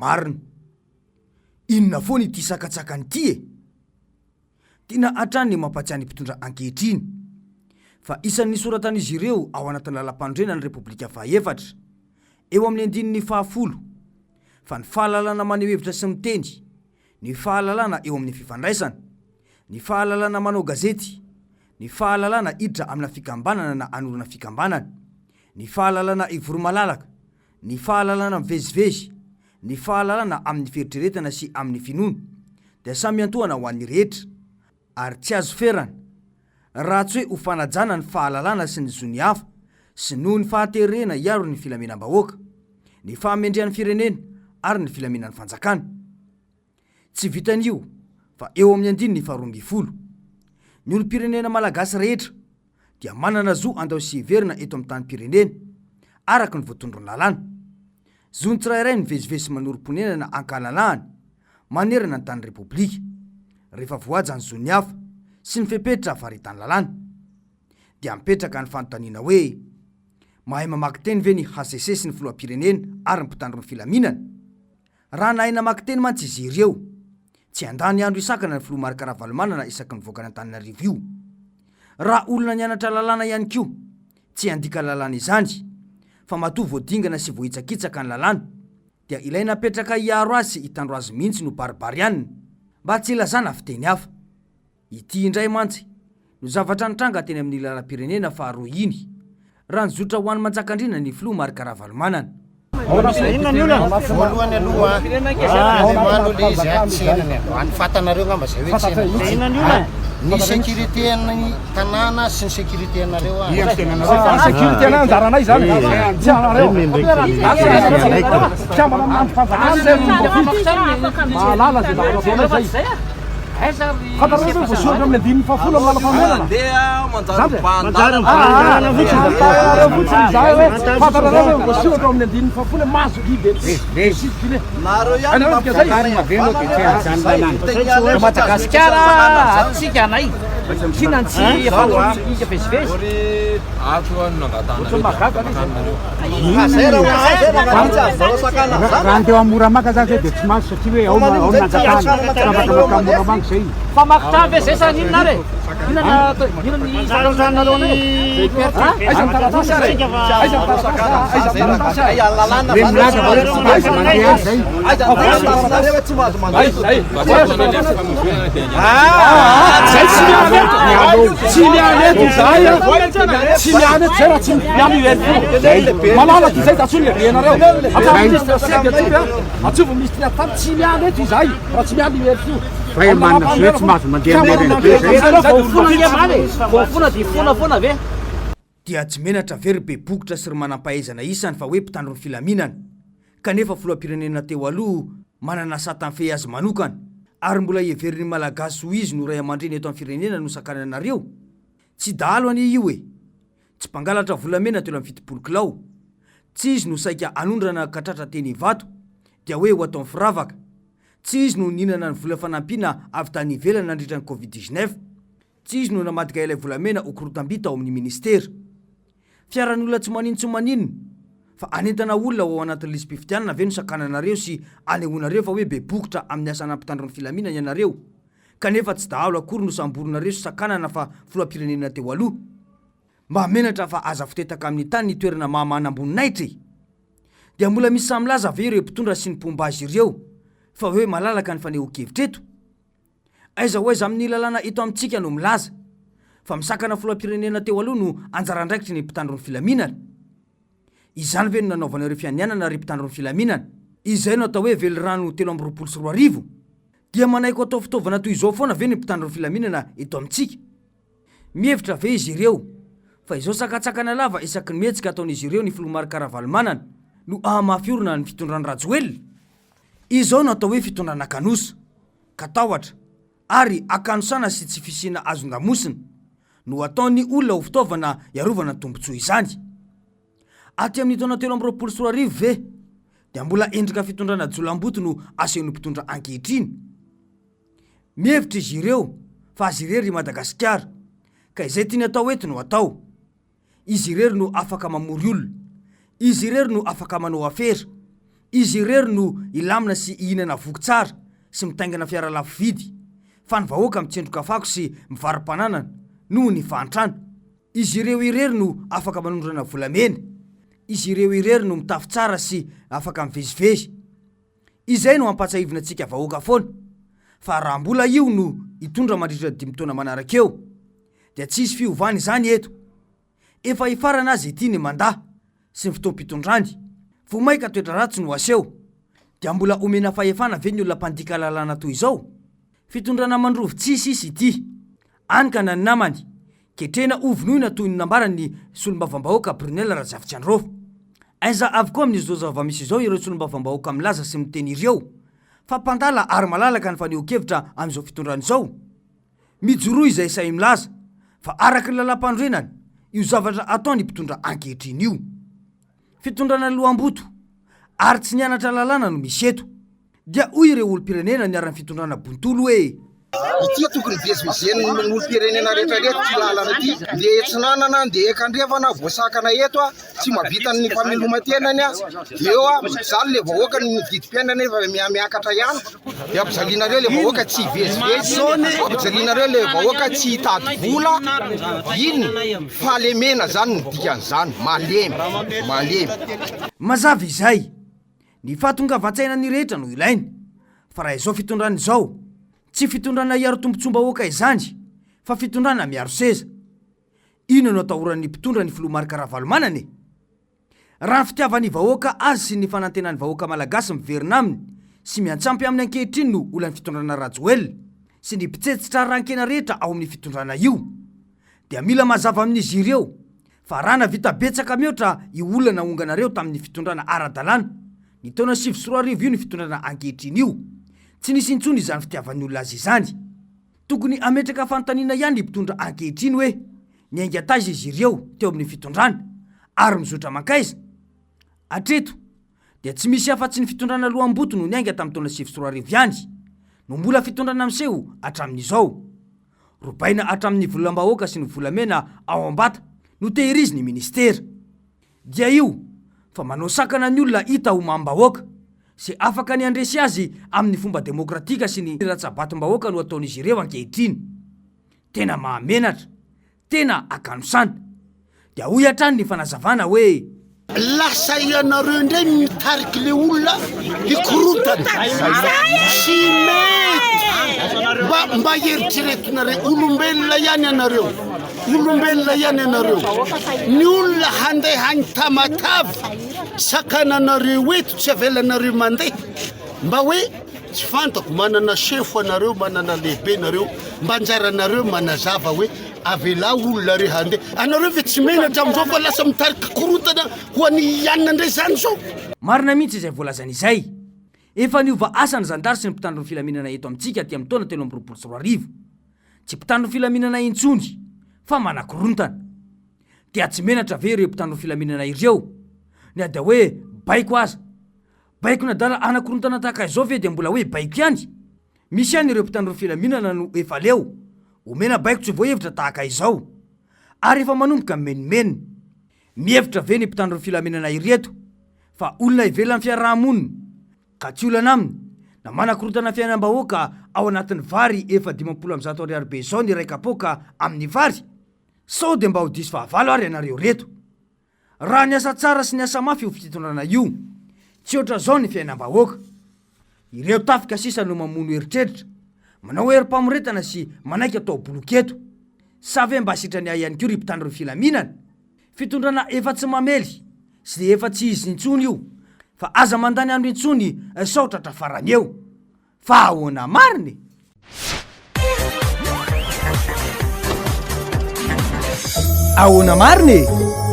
marina. Inona foana ity sakantsakana ity e? Tiana hatrany ny mampatsiahy ny mpitondra ankehitriny fa isan'ny nisoratan'izy ireo ao anatin'ny lalampanorenan'ny Repoblika fahaefatra, eo amin'ny andininy fahafolo, fa ny fahalalana maneho hevitra sy miteny, ny fahalalana eo amin'ny fifandraisana, ny fahalalana manao gazety, ny fahalalana hiditra amina fikambanana na hanorina fikambanana, ny fahalalana hivory malalaka, ny fahalalana mivezivezy, ny fahalalana amin'ny fieritreretana sy amin'ny finoana, dia samy iantohana ho an'ny rehetra, ary tsy azo ferana, raha tsy hoe ho fanajana ny fahalalana sy ny zon'ny hafa sy noho ny fahaterena hiaro ny filaminam-bahoaka, ny fahamendrehan'ny firenena ary ny filaminan'ny fanjakana. Tsy vitan'io fa eo amin'ny andininy faharoambinifolo, ny olom-pirenena malagasy rehetra dia manana zo handao sy hiverina eto amin'ny tanim-pirenena, araka ny voatondron'ny lalàna. Zon'ny tsirairay ny mivezivezy sy manorim-ponenana ankahalalahana manerana ny tanin'ny Repoblika, rehefa voahaja ny zon'ny hafa sy ny fepetra faritan'ny lalàna. Dia mipetraka ny fanontaniana hoe, mahay mamaky teny ve ny hcc sy ny filoham-pirenena ary ny mpitandro ny filaminana? Raha nahay namaky teny mantsy izy ireo, tsy handany andro hisakana ny filoha Marc Ravalomanana isaky ny mivoaka an'Antananarivo io. Raha olona nianatra lalàna ihany koa, tsy handika lalàna izany, fa matoa voadingana sy voahitsakitsaka ny lalàna, dia ilay napetraka hiaro azy sy hitandro azy mihitsy no baribarianina, mba tsy hilazana fiteny hafa. Ity indray mantsy no zavatra nitranga teny amin'ny lalam-pirenena faharoa iny, raha nizotra ho any Manjakandriana ny filoha Marc Ravalomanana. Voalohany aloha, premièrement aloha le izy a, tsena ny androany, fantanareo angamba zay hoe tsena ny androany. Ny sécurité an'ny tanàna sy ny sécurité anareo a. Sécurité anay anjaranay zany, tsy anareo. Mpikambana amin'ny andrim-panjakana zay no voafidy, mahalala zay zavatra ataonay zay. Fantatrareo ve voasoratra amin'ny andininy fahafolo amin'ny lalam-panorenana? Zany Fantatrareo fotsiny izay hoe fantatrareo ve voasoratra amin'ny andininy fahafolo hoe mahazo liberté de circuler. Hainareo dika zay? Madagasikara atsika anay. Tiana ny tsy afahantsika mivezivezy. Ohatran'ny mahagaga anie izay. Raha ny teo amin'ny Moramanga zany zay dia tsy mahazo satria hoe ao ao ny nanjakana. Tsy afaka mankany Moramanga zay. Famaky trano ve zay sa n'inona ary e? Inona na inona ny sakantranareo anay? Aiza ny taratasy ary e? Aiza ny taratasy? Aiza ny taratasy ary? Hoe milaza fa hoe tsy mahazo mandeha any zay. Zay tsy miala eto. Tsy miala eto izahay a. Tsy miala eto zay raha tsy miala io airport. Malalaka izay da antsoy lehibe anareo. Hatramin'ny ministre sec atsovy a. Atsovy ministre ny atitany tsy miala eto izahay raha tsy miala io airport. Fa manana zo hoe tsy mahazo mandeha amin'ny RNB zay. Voafona ange omaly e. Voafona dia fona foana ve? Dia tsy menatra ve ry be bokotra sy ry manampahaizana isany fa hoe mpitandro ny filaminana, kanefa filoham-pirenena teo aloha manana sata mifehy azy manokana, ary mbola heverin'ny Malagasy ho izy no ray aman-dreny eto amin'ny firenena no sakananareo? Tsy dahalo anie io e! Tsy mpangalatra volamena 73 kilao, tsy izy no saika hanondrana ka tratra teny Ivato dia hoe ho ataony firavaka, tsy izy no nihinana ny vola fanampiana avy tany ivelany nandritra ny covid 19, Tsy izy no namadika ilay volamena ho korotam-by tao amin'ny ministera. Fiaran'olona tsy manin-tsy maninona, fa hanentana olona ho ao anatin'ny lisi-pifidianana ve no sakananareo sy anehoanareo fa hoe be bokotra amin'ny asana mpitandro ny filaminana ianareo, kanefa tsy dahalo akory no samborinareo sy sakanana fa filoham-pirenena teo aloha? Mba menatra fa aza fotetaka amin'ny tany ny toerana maha manamboninahitra e! Dia mbola misy sahy milaza ve ireo mpitondra sy ny mpomba azy ireo fa hoe malalaka ny fanehoan-kevitra eto? Aiza ho aiza amin'ny lalàna eto amintsika no milaza fa misakana filoham-pirenena teo aloha no anjara andraikitry ny mpitandro ny filaminana? Izany ve no nanaovanareo fianianana ry mpitandro ny filaminana? Izay no atao hoe velirano 2023? Dia manaiky ho atao fitaovana toy izao foana ve ny mpitandro ny filaminana eto amintsika? Mihevitra ve izy ireo fa izao sakantsakana lava isaky ny mihetsika ataon'izy ireo ny filoha Marc Ravalomanana no hahamafy orina ny fitondran'i Rajoelina? Izao no atao hoe fitondrana kanosa, katahotra, ary hakanosana sy tsy fisiana hazon-damosina no ataon'ny olona ho fitaovana hiarovana ny tombontsoa izany. Aty amin'ny taona 2023 ve dia mbola endrika fitondrana jolamboto no asehon'ny mpitondra ankehitriny? Mihevitra izy ireo fa azy irery i Madagasikara ka izay tiany atao eto no atao. Izy irery no afaka mamory olona. Izy irery no afaka manao afera. Izy irery no hilamina sy hihinana voky tsara sy mitaingina fiara lafo vidy, fa ny vahoaka mitsindroka fako sy mivaro-pananana noho ny fahantrana. Izy ireo irery no afaka manondrana volamena. Izy ireo irery no mitafy tsara sy afaka mivezivezy. Izay no hampatsahivina antsika vahoaka foana, fa raha mbola io no hitondra mandritra ny dimy taona manaraka eo, dia tsy hisy fiovana izany eto. Efa hifarana aza ity ny mandat sy ny fotoam-pitondrany, vao maika toetra ratsy no aseho. Dia mbola omena fahefana ve ny olona mpandika lalàna toy izao? Fitondrana mandrovy tsy sisa ity. Any ka na ny namany, ketrehina ho vonoina toy ny nambaran'ny solombavambahoaka Brunelle Razafitsiandraofa. Aiza avokoa amin'izao zava-misy izao ireo solombavambahoaka milaza sy miteny ireo fa mpandala ary malalaka ny fanehoan-kevitra amin'izao fitondrana izao? Mijoroa izay sahy milaza fa araka ny lalàmpanorenana io zavatra ataon'ny mpitondra ankehitriny io. Fitondrana loham-boto ary tsy nianatra lalàna no misy eto. Dia hoy ireo olom-pirenena niharan'ny fitondrana bontolo hoe. Ity tokony vezivezen'ny olom-pirenena rehetra rehetra ity lalana ity, ndeha etsinanana ndeha ekandrefana voasakana eto a, tsy mahavita ny fameloman-tenany a, dia eo a mijaly le vahoaka ny vidim-piainana efa mihamiakatra ihany, dia ampijalianareo le vahoaka tsy hivezivezy, ampijalianareo le vahoaka tsy hitady vola, inona? Fahalemena zany ny dikan'izany, malemy, malemy. Mazava izay. Ny fahatongavan-tsaina ny rehetra no ilaina, fa raha izao fitondrana izao, tsy fitondrana hiaro tombontsoam-bahoaka izany fa fitondrana miaro seza. Inona no atahoran'ny mpitondra ny filoha Marc Ravalomanana e? Raha ny fitiavan'ny vahoaka azy sy ny fanantenan'ny vahoaka malagasy miverina aminy sy miantsampy aminy ankehitriny no olan'ny fitondrana Rajoelina sy ny mpitsetsitra rankena rehetra ao amin'ny fitondrana io dia mila mazava amin'izy ireo Fa raha navita betsaka mihoatra io olona naonganareo tamin'ny fitondrana ara-dalàna ny taona 2009 io ny fitondrana ankehitriny io, tsy nisy intsony izany fitiavan'ny olona azy izany. Tokony hametraka fanontaniana ihany ny mpitondra ankehitriny hoe niainga taiza izy ireo teo amin'ny fitondrana ary mizotra mankaiza? Hatreto dia tsy misy afa-tsy ny fitondrana loham-boto no niainga tamin'ny taona 2009 ihany no mbola fitondrana miseho hatramin'izao. Robaina hatramin'ny volam-bahoaka sy ny volamena ao am-bata no tehirizin'ny minisitera. Dia io fa manao sakana ny olona hita ho mamim-bahoaka sy afaka ny handresy azy amin'ny fomba demokratika sy ny rantsabatom-bahoaka no ataon'izy ireo ankehitriny. Tena mahamenatra. Tena akanosana. Dia hoy hatrany ny fanazavana hoe. Lasa ianareo indray mitarika le olona hikorontana. Tsy mety. Mba mba eritreretinareo olombelona ihany ianareo. Olombelona ihany ianareo. Ny olona handeha any Tamatave sakananareo eto tsy avelanareo mandeha. Mba hoe Tsy fantako, manana sefo anareo, manana lehibe nareo, mba anjaranareo manazava hoe avelao olona re handeha. Anareo ve tsy menatra amizao fa lasa mitarika korontana ho an'i Ianona ndray zany zao? Marina mihitsy izay voalazany izay. Efa niova asa ny zandary sy ny mpitandro ny filaminana eto amintsika aty amin'ny taona 2023. Tsy mpitandro ny filaminana intsony fa manakorontana. Dia tsy menatra ve ireo mpitandro ny filaminana ireo? Na dia hoe baiko aza. Baikon'adala hanakorontana tahaka izao ve dia mbola hoe baiko ihany? Misy ihany ireo mpitandro ny filaminana no efa leo, omena baiko tsy voahevitra tahaka izao. Ary efa manomboka mimenomenona. Mihevitra ve ny mpitandro ny filaminana ireto fa olona ivelan'ny fiaraha-monina ka tsy olana aminy na manakorontana fiainam-bahoaka ao anatin'ny vary efa 150 ariary be izao ny iray kapoaka amin'ny vary? Sao dia mba ho diso fahavalo ary ianareo ireto? Raha niasa tsara sy niasa mafy io fitondrana io, tsy ohatran'izao ny fiainam-bahoaka. Ireo tafika sisa no mamono eritreritra, manao herim-pamoretana sy manaiky atao boloky eto. Sa ve mba sitrany ahy ihany koa ry mpitandro ny filaminana? Fitondrana efa tsy mamely sy dia efa tsy izy intsony io fa aza mandany andro intsony sao tratra farany eo. Fa ahoana marina e? Ahoana marina e?